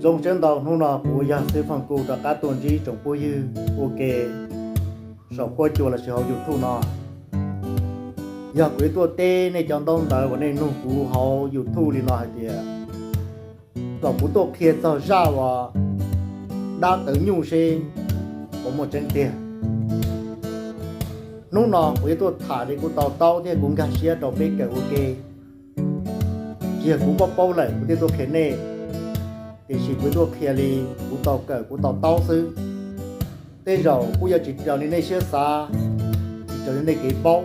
Zoo siab ntau hnub no kuv yog Xib Faj Ku rov qab tuaj ntsib tsoom phooj ywg ua ke saum huab cua lossis hauv YouTube no. Yog kuv yuav tuaj teb nej cov ntaub ntawv uas nej nug kuv hauv YouTube li no hais tias, kom kuv tuaj qhia txog zaj uas dab tawv nyuj seb puas muaj tseeb tiag. Hnub no kuv yuav tuaj tham li kuv to taub thiab kuv nkag siab rau peb kawm ua ke. Tsis yog kuv paub paub lawm kuv thiaj tuaj qhia nej, tiam sis kuv tuaj qhia li kuv tau kawm kuv to taub xwb. Tej zaum kuj yuav tsis raws li nej siab xav, tsis raws li nej kev paub.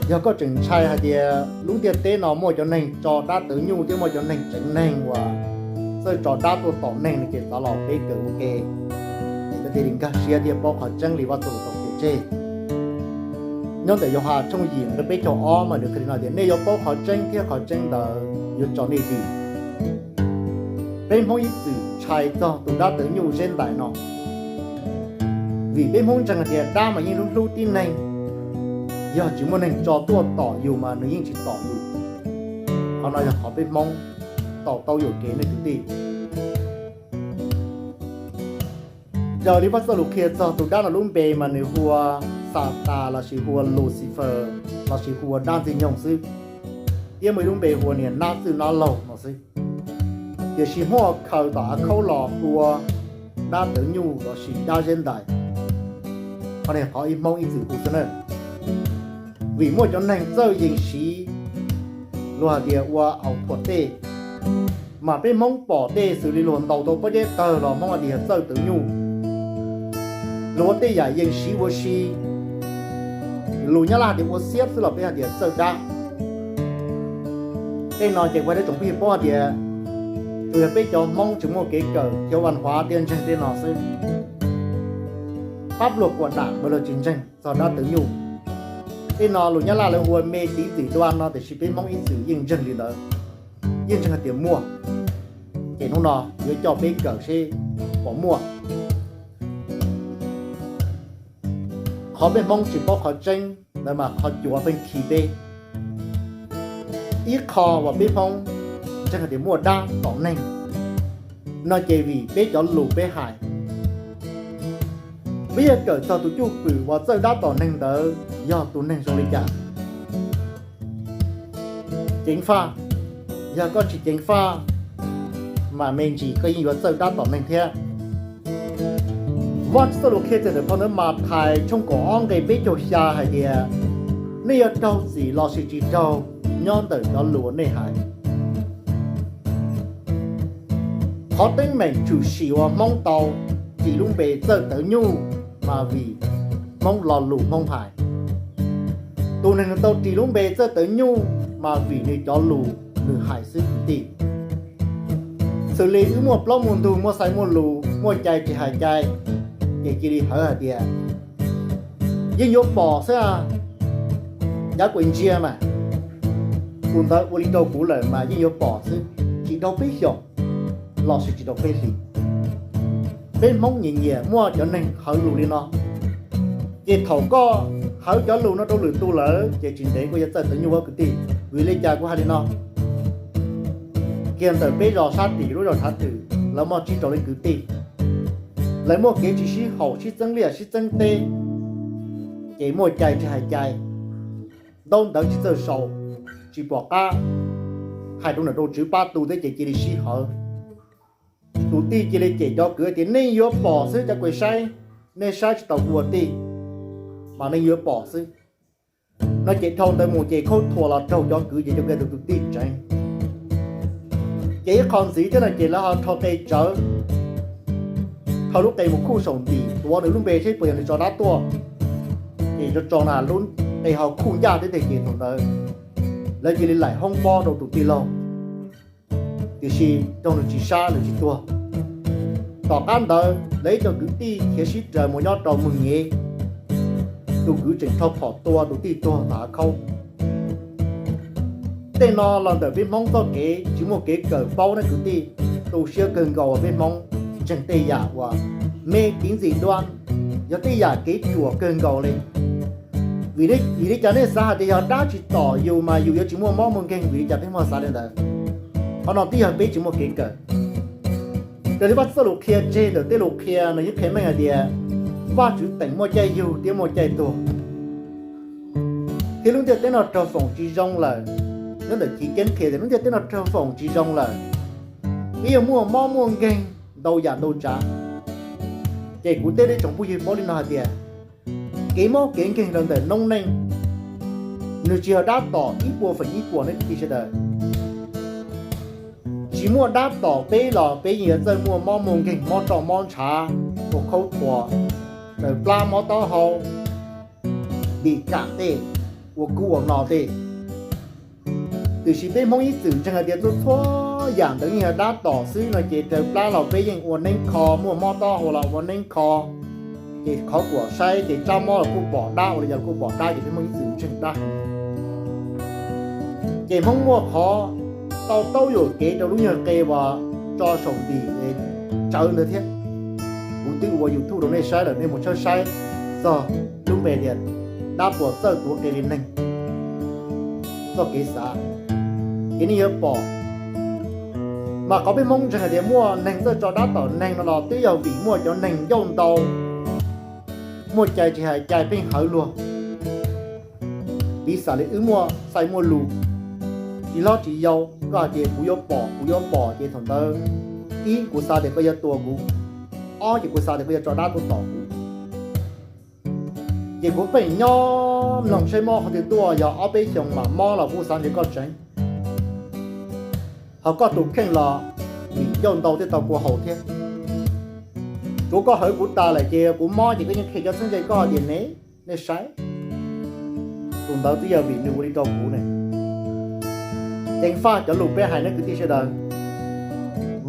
Yog koj tseem ntshai hais tias lub ntiaj teb no muaj cov neeg tso dab tawv nyuj thiab muaj cov neeg tsev neeg uas txawj tso dab tuaj tom neeg no ces txav los peb kawm ua ke, es koj thiaj li nkag siab thiab paub qhov tseeb li Vaj Txuj Lus tau qhia tseg. Nyob ntawm Yauhas tshooj yim nqe peb caug ob mas nws qhia li no tias, nej yuav paub qhov tseeb thiab qhov tseeb ntawd yuav tso nej dim. Peb Hmoob ib txwm ntshai txog tus dab tawv nyuj zeb ntais no, vim peb Hmoob ntseeg hais tias dab mas yeej hlub hlub tib neeg, yog tsis muaj neeg tso tuaj tom yus mas nws yeej tsis tom yus. Qhov no yog qhov peb Hmoob to taub yuam kev nej kwv tij. Raws li Vaj Txuj Lus qhia txog tus dab no lub npe mas nws hu ua Xatas lossis hu ua Luxifaws lossis hu ua dab Ntxwg Nyoog xwb, thiab muaj ib lub npe hu ua niag nab txwj nab laug no xwb. Tiam sis Hmoob khaws tom av khaub los hu ua dab tawv nyuj lossis dab zeb ntais. Qhov no qhov ib Hmoob ib txwm hu xwb na. Vim muaj cov neeg txawj yees siv, luag hais tias ua aus thuam tej, mas peb Hmoob pom tej xws li luag ntaus tau pob zeb tawg los Hmoob hais tias yog txawj tawv nyuj. Luag ua tej yam yees siv ua si, lus Nyab Laj hais tias ua xiab xwb los peb hais tias txawj dab. Tej no ces kuv hais rau tsoom phooj ywg paub hais tias tsuas yog peb cov Hmoob tsis muaj kev kawm thiab vaj huav thiaj ntseeg tej no xwb. Pab luag kuam dam mas luag tsis ntseeg txog dab tawv nyuj. Tej no lus Nyab Laj lawv hu ua mê tín dị đoan no tiam sis peb Hmoob ib txwm yeej ntseeg li ntawd, yeej ntseeg hais tias muaj. Ces hnub no yuav coj peb kawm seb puas muaj. Qhov peb Hmoob tsis paub qhov tseeb ntawd mas qhov cuav pheej khi peb. Ib qho uas peb Hmoob ntseeg hais tias muaj dab tom neeg no ces vim peb cov lus peb hais. Peb yuav kawm txog tus cwj pwm uas txawj dab tom neeg ntawd yog tus neeg zoo li cas. Ceev faj, yog koj tsis ceev faj mas me ntsis koj yeej yuav txawj dab tom neeg thiab. Vaj Txuj Lus qhia txog ntawm phau ntawv Mathais tshooj kaum ob nqe peb caug xya hais tias, nej yuav raug txim lossis tsis raug nyob ntawm cov lus uas nej hais. Qhov teeb meem tshwm sim uas Hmoob tau ris lub npe txawj tawv nyuj mas vim Hmoob lo lus Hmoob hais. Tus neeg tau ris lub npe txawj tawv nyuj mas vim nws cov lus nws hais xwb kwv tij. Xws li wb muaj plaub muaj ntug, muaj xaiv muaj lus, muaj cai tsis hais cai, ces cia li hawv hais tias yeej yuav pom xwb. Yav kuv ntsia mas tus ntawd ua li rau kuv lawm mas yeej yuav pom xwb, tsis dhau peb xyoos lossis tsis dhau peb hlis. Peb Hmoob nyiam nyiam muaj cov neeg hawv lus li no. Ces thaum koj hawv cov lus no rau lwm tus lawm ces tsis ntev koj yuav txawj tawv nyuj ua kwv tij. Vim li cas kuv hais li no? Kiag ntawm peb zos sab tim lub zos Tshav Twm, lawv muaj tsib rau leej kwv tij. Lawv muaj kev tsis sib haum, sib txeeb liaj sib txeeb teb, ces muaj cai tsis hais cai, ntaub ntawv tsis txawj sau, tsis pom qab, hais rau nam rau tswv pab tu thiab ces cia li sib hawv. Tus tij cia li cem cov kwv tias nej yuav pom xwb, cov kwv saib, nej saib tsis tau ua tij, mas nej yuav pom xwb. No ces dhau ntawd mus ces khaub thuas los raug cov kwv ces cov kwv tus tus tij tseev. Ces ib qho ntxiv thiab no ces lawv ho rho qe tsawv, rho lub qe mus khuj saum ntim tuav nws lub npe seb puas yog nws tso dab tuaj. Ces tso tso na lub qe ho khuj ncaj thiab ces thaum ntawd lawv cia li laim hoob pob rau tus tij laug, tiam sis raug nws tsis sab nws tsis tuag. Tom qab ntawd lawv ib co kwv tij khiav sib raws mus nyob rau Mws Nyev, tus kwv tseem rho phom tua tus tij tuag tom hav khaub. Tej no los ntawm peb Hmoob txoj kev tsis muaj kev kawm paub ne kwv tij. Tu siab kawg nkaus uas peb Hmoob ntseeg tej yam uas me piv ntxim dua, yog tej yam kev cuam kawg nkaus li. Vim li cas nej xav hais tias yog dab tsis tom yus mas yus yuav tsis muaj mob muaj nkeeg, vim li cas peb Hmoob xav li ntawd? Qhov no twb yog peb tsis muaj kev kawm. Raws li Vajtswv txoj lus qhia tseg ntawm tej lus qhia no yeej qhia meej hais tias Vajtswv teem muaj caij yug thiab muaj caij tuag, thiab lub ntiaj teb no raug foom tsis zoo lawm. Nyob ntawm chiv keeb qhia tias lub ntiaj teb no raug foom tsis zoo lawm, peb yuav muaj mob muaj nkeeg ntau yam ntau tsav. Ces kuv tej tsoom phooj ywg paub li no hais tias kev mob kev nkeeg los ntawm noob neej, nws tsis yog dab tom ib puas feem ib puas nej kwv tij sawv daws. Tsis muaj dab tom peb los peb yeej yuav txawj muaj mob muaj nkeeg, mob roj mob ntshav, ua khaub thuas, raws plab, mob taub hau, dim kam tej, ua kub ua no tej. Tiam sis peb Hmoob ib txwm ntseeg hais tias txhua txhua yam ntawd yeej yog dab tom xwb no ces raws plab los peb yeej ua neeb kho, muaj mob taub hau los ua neeb kho, ces khov kuam saib ces tsab mob los kuj pom dab, ua li cas los kuj pom dab, ces peb Hmoob ib txwm ntseeg dab heev. Ces Hmoob muaj qhov tau taub yuam kev rau lub nyuag qe uas tso saum ntim tsawv ntawd thiab. Kuv twb ua YouTube rau nej saib lawm, nej mus tshawb saib txog lub npe tias dab puas txawj tuav qe li neeg txoj kev xav, ces nej yuav pom. Mas qhov peb Hmoob ntseeg hais tias muaj neeg txawj tso dab tom neeg no los twb yog vim muaj cov neeg ncauj ntau, muaj cai tsis hais cai pheej hawv luag. Piv xam li wb muaj xaiv muaj lus, tsis hlob tsis yau, koj hais tias kuv yuav pom, kuv yuav pom, ces thaum ntawd ib, kuv xav tias koj yuav tua kuv, ob, ces kuv xav tias koj yuav tso dab tuaj tom kuv. Ces kuv pheej nyob mloog saib mob qhov twg tuaj, yog ob peb xyoos mam mob los kuj xav ntshe koj tseev. Ho koj tus kheej los vim ncauj ntau thiaj tau kua haus thiab. Tsuav koj hawv kuv tas lawm ces kuv mob ces koj yeej qhia cov txheeb ze koj tias ne, nej saib. Tus ntawd twb yog vim nws ua li rau kuv ne. Ceev faj cov lus peb hais nej kwv tij sawv daws.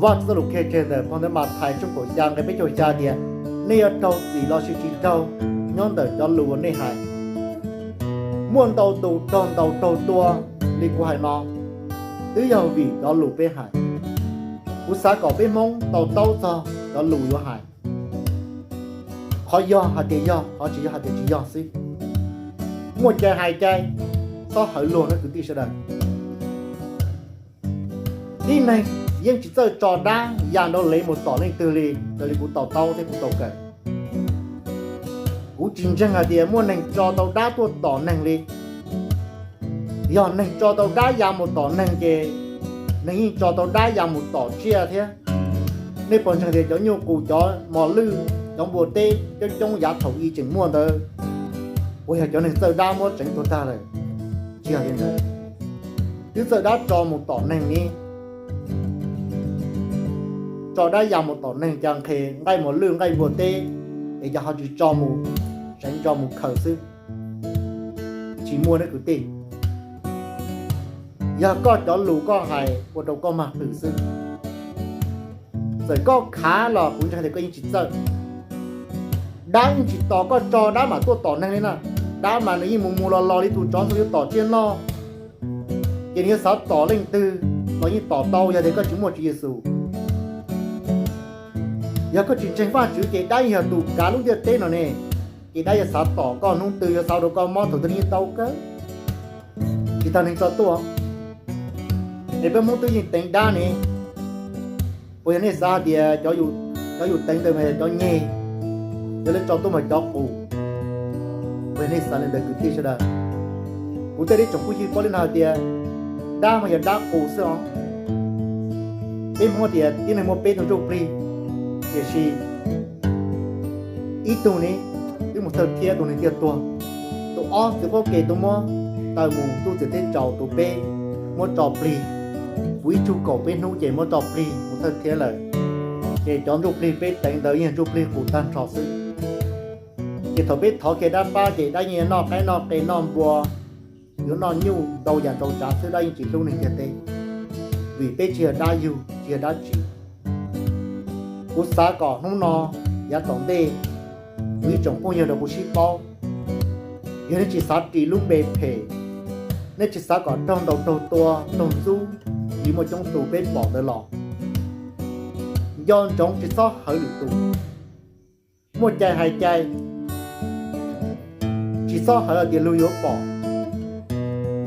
Vajtswv txoj lus qhia tseg ntawm phau ntawv Mathais tshooj kaum xya nqe peb caug xya tias, nej yuav raug txim los sis tsis raug nyob ntawm cov lus uas nej hais. Muaj ntau tus raug ntaus raug tua li kuv hais no, twb yog vim cov lus peb hais. Kuv xav kom peb Hmoob to taub txog cov lus yuav hais, qhov yog hais tias yog, qhov tsis yog hais tias tsis yog xwb. Muaj cai hais cai, txhob hawv luag nej kwv tij sawv daws. Tib neeg yeej tsis txawj tso dab ya nrau lev mus tom leej twg li raws li kuv to taub thiab kuv tau kawm. Kuv tsis ntseeg hais tias muaj neeg tso tau dab tuaj tom neeg li. Yog neeg tso tau dab ya mus tom neeg ces neeg yeej tso tau dab ya mus tom tsiaj thiab. Nej puas ntseeg tias cov nyuj qus, cov mos lwj, cov npua teb coob coob yav thaum i tseem muaj ntawd, puas yog cov neeg txawj dab muab tseev tuag tag lawm? Tsis yog li ntawd, twb txawj dab tso mus tom neeg ne. Tso dab ya mus tom neeg, cas nqhis nqaij mos lwj nqaij npua teb, es cas ho tsis tso mus tseev, tso mus khaws xwb? Tsis muaj nej kwv tij. Yog koj cov lus koj hais ua rau koj mag qwm xwb. Txawm koj khav los kuv ntseeg tias koj yeej tsis txawj. Dab yeej tsis tos koj tso dab mam tuaj tom neeg li na. Dab mas nws yeej mus mus los los li tus tsov ntxuag yuav tom tsiaj noj, ces nws yuav xav tom leej twg los yeej tom tau yog tias koj tsis muaj Tswv Yexus. Yog koj tsis ntseeg Vajtswv ces dab yeej yog tus kav lub ntiaj teb no ne. Ces dab yuav xav tom koj hnub twg, yuav xav rau koj mob thaum twg yeej tau kawg, tsis tas neeg tso tuaj. Es peb Hmoob twb yeej teev dab ne, puas yog nej xav hais tias cov yus teev ntawd mas yog cov nyeg, cov lawv tso tuaj mas cov qus? Puas yog nej xav li ntawd kwv tij sawv daws? Kuv tej li tsoom phooj ywg paub li no hais tias dab mas yog dab qus xwb os. Peb Hmoob tias tib neeg muaj peb tug ntsuj plig, tiam sis ib tug ne twb mus thawj thiab tus neeg tiaj tuag. Tus ob txiv qhuab ke tuaj muab taw mus ntuj txiav teb tsaus, tus peb muab tso plig, puv ib tsug kaum peb hnub ces muab tso plig mus thawj thiab lawm. Ces cov ntsuj plig peb teev ntawd yeej ntsuj plig qus tag nrho xwb. Ces thaum peb thov kiag dab pab ces dab yeej noj qaib noj qe noj npua, yuav noj nyuj ntau yam ntau tsav xwb, dab yeej tsis hlub neeg ntiaj teb, vim peb tsis yog dab yug tsis yog dab tsi. Kuv xav kom hnub no yav tom ntej, kuv ib tsoom phooj ywg rau kuv sib paub, yog nej tsis xav ris lub npe phem, nej tsis xav kom raug ntaus raug tua raug ntxub li muaj coob tus peb pom ntawd los, nco ntsoov tsis txhob hawv lwm tus. Muaj cai hais cai, tsis txhob hawv tias luag yuav pom.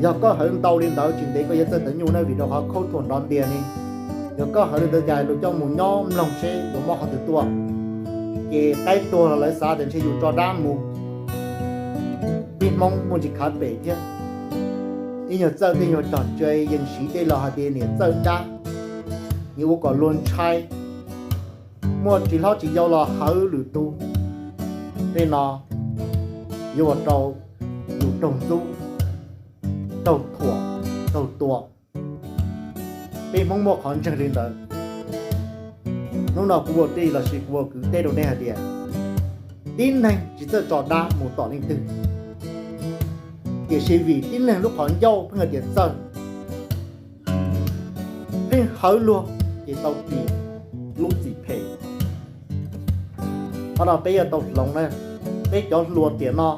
Yog koj hawv ntau li ntawd tsis ntev koj yuav txawj tawv nyuj na, vim rau qhov khaub thuas nrov ntiag ne. Yog koj hawv li ntawd cas luag coj mus nyob mloog seb yuav mob qhov twg tuaj. Ces qaib tuag los lawv xav tias ntshe yus tso dab mus. Peb Hmoob muaj ntsis khav pem thiab. Ib nyuag txawj tej nyuag cog tse yees siv tej los hais tias niam txawj dab, niam ua kom luag ntshai, muaj tsis hlob tsis yau los hawv lwm tus. Tej no yuav ua rau yus raug ntxub, raug thuam, raug tua. Peb Hmoob muaj qhov ntseeg li ntawd. Hnub no kuv ua tij lossis kuv ua kwv teb rau nej hais tias, tib neeg tsis txawj tso dab mus tom leej twg, tiam sis vim tib neeg lub qhov ncauj pheej hais tias txawj, pheej hawv luag ces tau ris lub txim phem. Qhov no peb yuav tau hloov na, peb cov hluas tiam no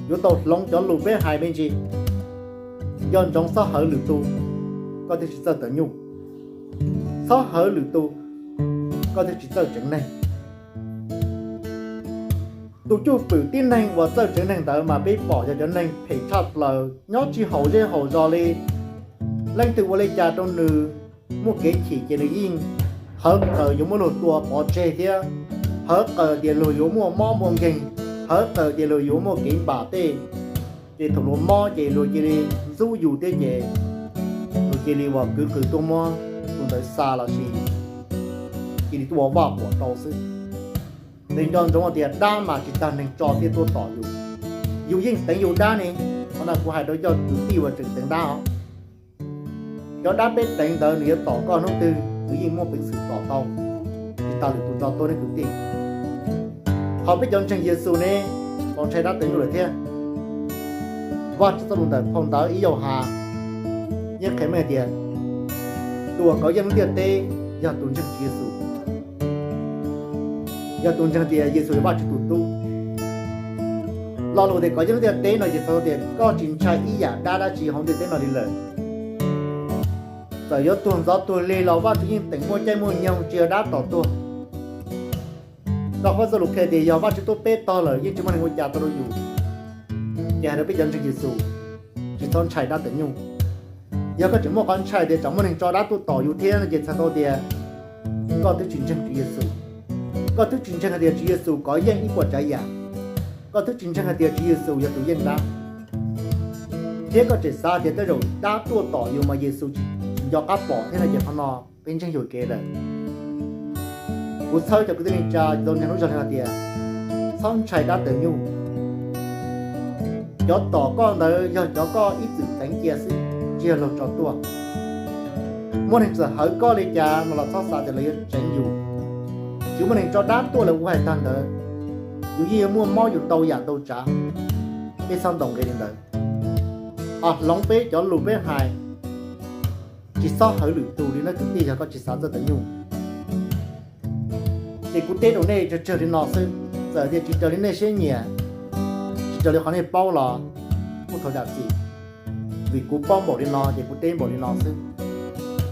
yuav tau hloov cov lus peb hais me ntsis. Nco ntsoov txhob hawv lwm tus, koj thiaj tsis txawj tawm nyuj. Txhob hawv lwm tus, koj thiaj tsis txawj tsev neeg. Tus cwj pwm tib neeg uas txawj tsev neeg ntawd mas peb pom yog cov neeg phem tshaj plaws nyob tsis haum zej haum zos li. Leej twg ua li cas rau nws muaj kev chim ces nws yeej hawv qawm yuav muab luag tua pov tseg thiab hawv qawm tias luag yuav muaj mob muaj nkeeg, hawv qawm tias luag yuav muaj kev npam tej. Ces thaum luag mob ces luag cia li ntxub yus thiab ces luag cia li uas kwv qws tuaj muab tus ntawd xa lossis cia li tuaj ua vaj huam rau xwb. Ces nco ntsoov tias dab mas tsis tag neeg tso thiaj tuaj tom yus. Yus yeej teev yus dab ne. Qhov no kuv hais rau cov kwv tij uas tseem teev dab os. Cov dab peb teev ntawd nws yuav tom koj hnub twg nws yeej muaj peev xwm tom tau, tsis tas lwm tus tso tuaj ne kwv tij. Ho peb cov ntseeg Yexus ne, txhob ntshai dab tawm nyuj lawm thiab. Vajtswv txoj lus ntawm phau ntawv ib Yauhas yeej qhia meej tias tus uas kov yeej lub ntiaj teb yog tus ntseeg Tswv Yexus, yog tus ntseeg tias Yexus yog Vajtswv tus tub. Lo lus tias kov yeej lub ntiaj teb no ces txhais tias koj tsis ntshai ib yam dab dab tsi hauv ntiaj teb no li lawm. Txawm yuav tuag ntxov tuag lig los Vajtswv yeej teem muaj caij muaj nyoog tsis yog dab tom tuag. Rau qhov txoj lus qhia tias yog Vajtswv tuaj peb tog lawm yeej tsis muaj neeg ua cas tau rau yus. Ces hais rau peb cov ntseeg Yexus, tsis txhob ntshai dab tawm nyuj. Yog koj tseem muaj qhov ntshai tias tsam muaj neeg tso dab tuaj tom yus thiab no ces txhais tau tias koj twb tsis ntseeg Tswv Yexus. Koj twb tsis ntseeg hais tias Tswv Yexus kov yeej ib puas tsav yam. Koj twb tsis ntseeg hais tias Tswv Yexus yog tus yeej dab, thiab koj tseem xav tias tej zaum dab tuaj tom yus mas Yexus tsis nco qab pom thiab no ces qhov no peb ntseeg yuam kev lawm. Kuv txhawb cov kwv tij neej tsa tau ntseeg lub zog li hais tias txhob ntshai dab tawm nyuj. Cov tom koj ntawd yog cov koj ib txwm teev cia xwb, tsis yog luag tso tuaj. Muaj neeg txawm hawv koj li cas no los txhob xav tias lawv yuav tseev yus. Tsis muaj neeg tso dab tuaj lawv ua hais tag ntawd, yus yeej yuav muaj mob yus ntau yam ntau tsav. Peb txhob ntaus nqi li ntawd. Ho hloov peb cov lus peb hais, tsis txhob hawv lwm tus li na kwv tij yog koj tsis xav txawj tawm nyuj. Ces kuv teb rau nej tsawg tsawg li no xwb, txawm tias tsis raws li nej siab nyiam, tsis raws li qhov nej paub los kuj thov zam txim, vim kuv paub npaum li no ces kuv teb npaum li no xwb.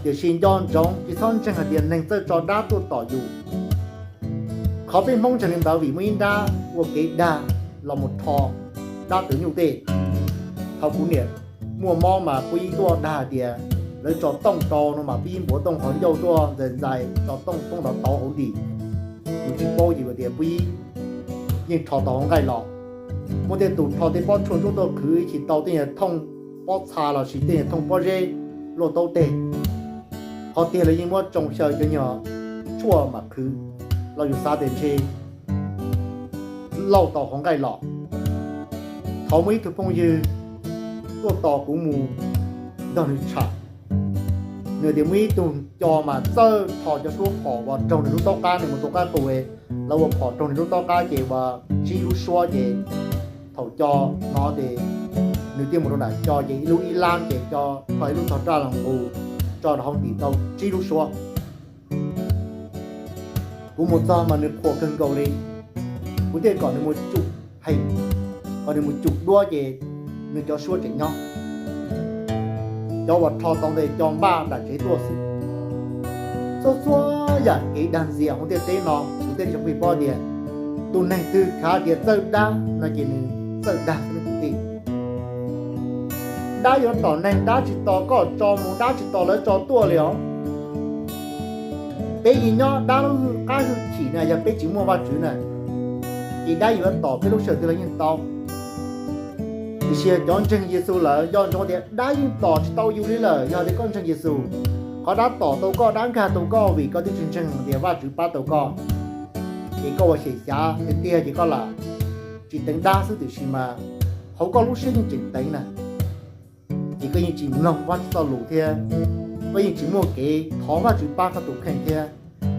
Tiam sis nco ntsoov tsis txhob ntseeg hais tias neeg txawj tso dab tuaj tom yus. Qhov peb Hmoob ntseeg li ntawd vim muaj ib nrab ua kev dag los mus rho dab tawm nyuj tej. Thaum kuv niam muaj mob mas puab ib tuaj dag hais tias lawv tso tooj rau no mas puab ib npuav tooj qhov ncauj tuaj ntxais ntxais tso tooj tooj nrov tauv hauv ntim. Yus tsis paub ces tias puab ib yeej rho tau hauv nqaij los. Muaj tej tus rho tej pob tshuaj ntsuab tuaj qhwv ib chim tau tej nyuag thooj pob txha lossis tej nyuag thooj pob zeb luaj taub teg. Qhov tiag lawv yeej muab tsoo xyaw cov nyuag tshuaj mam qhwv, los yus xav tias ntshe lauj tau hauv nqaij los. Thaum muaj ib tug phooj ywg tuaj tos kuv mus nrog nws tsham, nws tias muaj ib tug co mas txawj rho cov suab phom uas raug nws lub taub qab, nws mus tua qaib qus, lawv ua phom raug nws lub taub qab ces ua tsib lub suab ces thaum co no ces nws thiaj mus rau nram co ces ib lub ib lab ces co rho ib lub tog raj los nqus tso rau hauv ntim tau tsib lub suab. Kuv mus txog mas nws qhuas kawg nkaus li, kuv thiaj kom nws mus tsum hees, kom nws mus tsum duab ces nws cov suab tseem nyob. Cov uas rho tau ntawd co npaj nram tsev tuaj xwb. Txhua txhua yam kev dag ntxias hauv ntiaj teb no kuv thiaj li paub tias tus neeg twg khav tias txawj dab no ces nws txawj dag xwb kwv tij. Dab yuav tom neeg, dab tsis tos koj tso mus, dab tsis tos lawv tso tuaj li os. Peb yeej nyob dab lub qab hwj chim na, yog peb tsis muaj Vajtswv na, ces dab yuav tom peb lub sij hawm twg los yeej tau. Tiam sis cov ntseeg Yexus lawm nco ntsoov tias dab yeej tom tsis tau yus li lawm. Yog tias koj ntseeg Yexus, qhov dab tom tau koj, dab nkag tau koj vim koj twb tsis ntseeg tias Vajtswv pab tau koj. Ces koj ua xyem xyav tiag tiag ces koj lam tsis teev dab xwb, tiam sis mas hauv koj lub siab yeej tseem teev na. Ces koj yeej tsis mloog Vajtswv txoj lus thiab, koj yeej tsis muaj kev thov Vajtswv pab koj tus kheej thiab,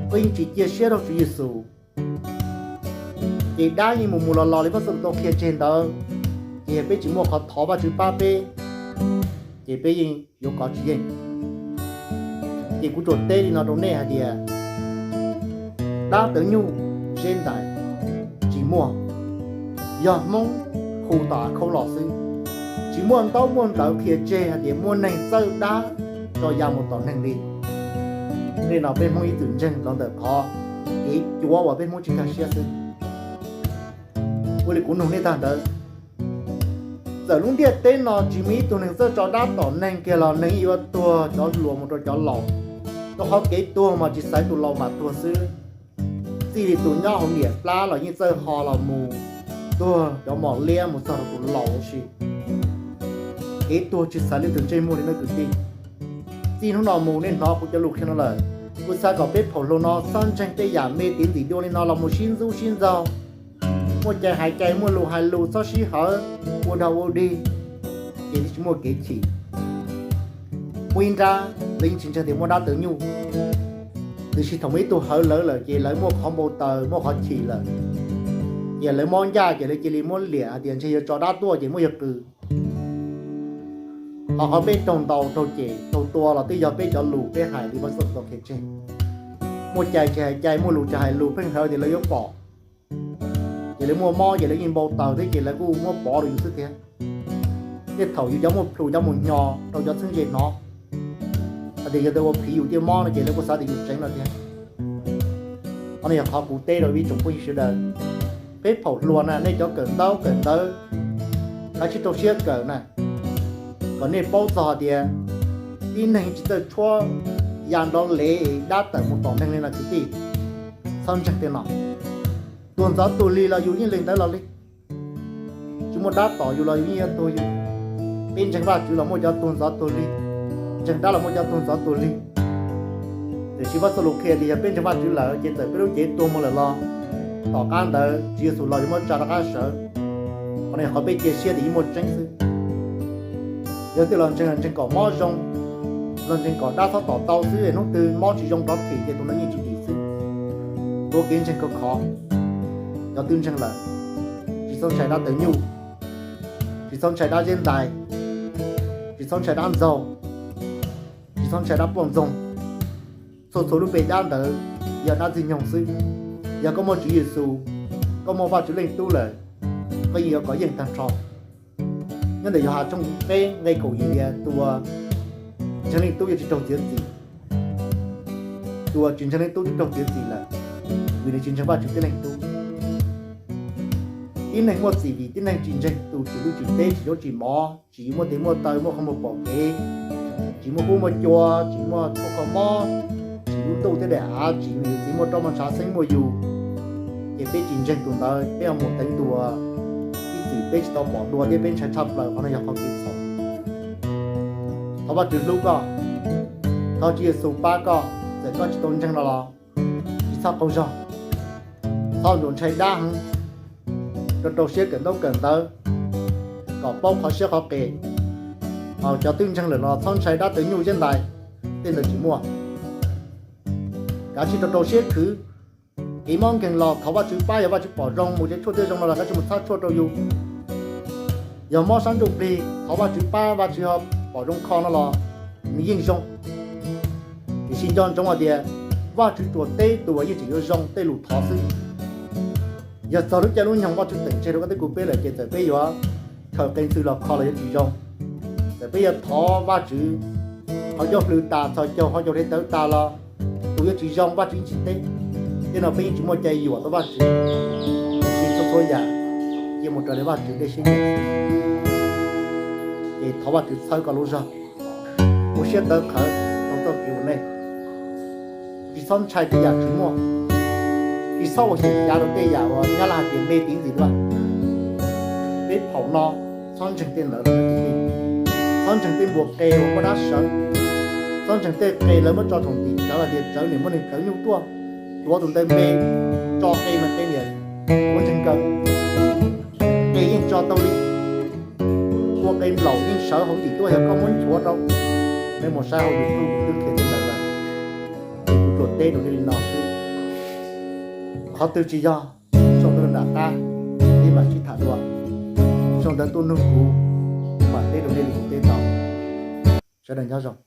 koj yeej tsis cia siab rau Tswv Yexus. Ces dab yeej mus mus los los li Vajtswv tau qhia tseg ntawd. Ces yog peb tsis muaj qhov thov Vajtswv pab peb, ces peb yeej yuav kov tsis yeej. Ces kuv tsuas teb li no rau nej hais tias dab tawv nyuj zeb ntais tsis muaj, yog Hmoob hu tom av khaub los xwb. Tsis muaj ntaub muaj ntawv qhia tseg hais tias muaj neeg txawj dab tso ya mus tom neeg li. Tej no peb Hmoob ib txwm ntseeg los ntawm qhov kev cuav uas peb Hmoob tsis nkag siab xwb. Ua li kuv nug nej tag ntawd, txawm lub ntiaj teb no tsis muaj ib tug neeg txawj tso dab tom neeg kiag los neeg yeej yuav tuag cov hluas mus rau cov laus. Rau qhov kev tuag mas tsis xaiv tus laus mam tuag xwb, txij li tus nyob hauv niam plab los yeej txawj ho los mus tuag cov mos liab mus txog rau tus laus si. Kev tuag tsis xaiv leej twg ntsej muag li na kwv tij. Txij hnub no mus nej hnov kuv cov lus qhia no lawm, kuv xav kom peb phaum hluas no txhob ntseeg tej yam me tiv ntxim dua li no los mus sib ntxub sib ntxaug. Muaj cai hais cai, muaj lus hais lus, txhob sib hawv, ua dog ua dig, ces tsis muaj kev chim. Muaj ib nrab lawv yeej tsis ntseeg tias muaj dab tawv nyuj, tiam sis thaum muaj ib tug hawv lawv lawm ces lawv muaj qhov npau taws, muaj qhov chim lawm. Ces lawv mob ncaj ces lawv cia li muab liam hais tias ntshe yog tso dab tuaj ces muab yawg qw. Ho qhov peb raug ntaus raug cem raug tua los twb yog peb cov lus peb hais li Vajtswv tau qhia tseg. Muaj cai tsis hais cai, muaj lus tsis hais lus, pheej hawv tias lawv yuav pom. Ces lawv muaj mob ces lawv yeej npau taws thiab ces lawv kuj muab pov rau yus xwb thiab. Tej thaum yus cov muaj plhus cov mus hnyo rau cov txheeb ze hnov hais tias yog ua phiv yus thiaj mob no ces lawv kuj xav tias yus tseev no thiab. Qhov no yog qhov kuv teb rau ib tsoom phooj ywg sawv daws. Peb phaum hluas na, nej cov kawm ntaub kawm ntawv, kav tsij rau siab kawm na, kom nej paub txog tias tib neeg tsis txawj tshuab ya nrov lev dab tawm mus tom neeg li no kwv tij. Txhob ntseeg tej no. Tuag ntxov tuag lig los yus yeej li ntawd los li. Tsis muaj dab tom yus los yus yeej yuav tuag yus. Peb ntseeg Vajtswv los muaj cov tuag ntxov tuag lig, ntseeg dab los muaj cov tuag ntxov tuag lig. Tiam sis Vajtswv lus qhia tias yog peb ntseeg Vajtswv lawm ces txawm peb lub cev tuag mus lawm los tom qab ntawd Tswv Yexus los yuav muab tsa rov qab sawv. Qhov no yog qhov peb cia siab tias yeej muaj tseeb xwb. Yog tias los ntseeg los ntseeg kom mob zoo, los ntseeg kom dab txhob tom tau xwb, hnub twg mob tsis zoo rov thim ces tus no yeej tsis dim xwb. Ua kev ntseeg khov khov, cov twb ntseeg lawm, tsis txhob ntshai dab tawv nyuj, tsis txhob ntshai dab zeb ntais, tsis txhob ntshai dab ntxaug, tsis txhob ntshai dab poj ntxoog. Txhua txhua lub npe dab ntawd yog dab ntxwg nyoog xwb. Yog koj muaj Tswv Yexus, koj muaj Vajtswv Leej Tub lawm, koj yeej yuav kov yeej tag nrho. Nyob ntawm Yauhas tshooj peb nqe kaum yim tias tus uas ntseeg Leej Tub yuav tsis raug txiav txim. Tus uas tsis ntseeg Leej Tub twb raug txiav txim lawm, vim nws tsis ntseeg Vajtswv thiab Leej Tub. Tib neeg muaj txim vim tib neeg tsis ntseeg tus tsim ntuj tsim teb, tsis zaub tsis mov, tsis muaj tes muaj taw, muaj qhov muag pom kev, tsis muaj kub muaj cua, tsis muaj tshuaj kho mob, tsis lub ntuj thiab daim av, tsis muaj yus txiv muaj roj muaj ntshav xeeb muaj yus. Ces peb tsis ntseeg tus ntawd, peb ho mus teev tus uas ib txwm peb tsis tau pom dua thiab peb ntshai tshaj plaws, qhov no yog qhov kev txhaum. Thov Vajtswv hlub koj, thov Tswv Yexus pab koj, txawm koj tsis tau ntseeg no los tsis txhob qaug zog, txhob ntshai dab heev, rau rau siab kawm ntaub kawm ntawv kom paub qhov siab qhov qis. Cov twb ntseeg lawm los txhob ntshai dab tawv nyuj zeb ntais, tej ntawd tsis muaj. Kav tsij rau rau siab khwv, kev mob nkeeg los thov Vajtswv pab, yog Vajtswv pom zoo mus tsev tshuaj thiaj zoo no los kav tsij mus txhab tshuaj rau yus. Yog mob sab ntsuj plig thov Vajtswv pab, Vajtswv ho pom zoo kho no los nws yeej zoo. Tiam sis nco ntsoov hais tias Vajtswv tsuas teb tus uas yeej tseem yuav zoo tej lus thov xwb. Yog txog lub caij lub nyoog Vajtswv teem tseg rau koj thiab kuv peb lawm ces txawm peb yuav khaws qee ntxhw los kho los yuav tsis zoo. Txawm peb yuav thov Vajtswv qhov ncauj hlw tas, txhos caug qhov caug dhev tawv tas los tus yuav tsis zoo, Vajtswv yeej tsis teb. Tej no peb yeej tsis muaj cai yuam tau Vajtswv. Tiam sis txhua txhua yam cia mus raws li Vajtswv tej siab nyiam xwb. Ces thov Vajtswv txhawb koj lub zog, ua siab tawv qhawv rau txoj kev ua neej. Tsis txhob ntshai tej yam tsis muaj, tsis txhob ua xyem xyav rau tej yam uas Nyab Laj hais tias me tiv ntxim duaj. Peb phaum no txhob ntseeg tej ntawd los, txhob ntseeg tej npua qe uas muaj dab sawv, txhob ntseeg tej qe lawv muab tso thaum tim tsawv hais tias tsawv niam muab neeg tsawv nyuj tuaj, tuav tus ntawd me, tso qe mas qe niam, muab ntseeg kawg. Qe yeej tso tau li, ua qe nplaum yeej sawv hauv tim tuaj, yog koj muab nchuav rau, nej mus saib hauv YouTube kuv twb qhia tej ntawd lawm. Ces kuv tsuas teb rau nej li no xwb. Qhov twg tsis yog, sau ntawv nram qab, nej mam sib tham dua. Sau ntawv tuaj nug kuv, kuv mam teb rau nej li kuv teb tau. Sawv daws nyob zoo.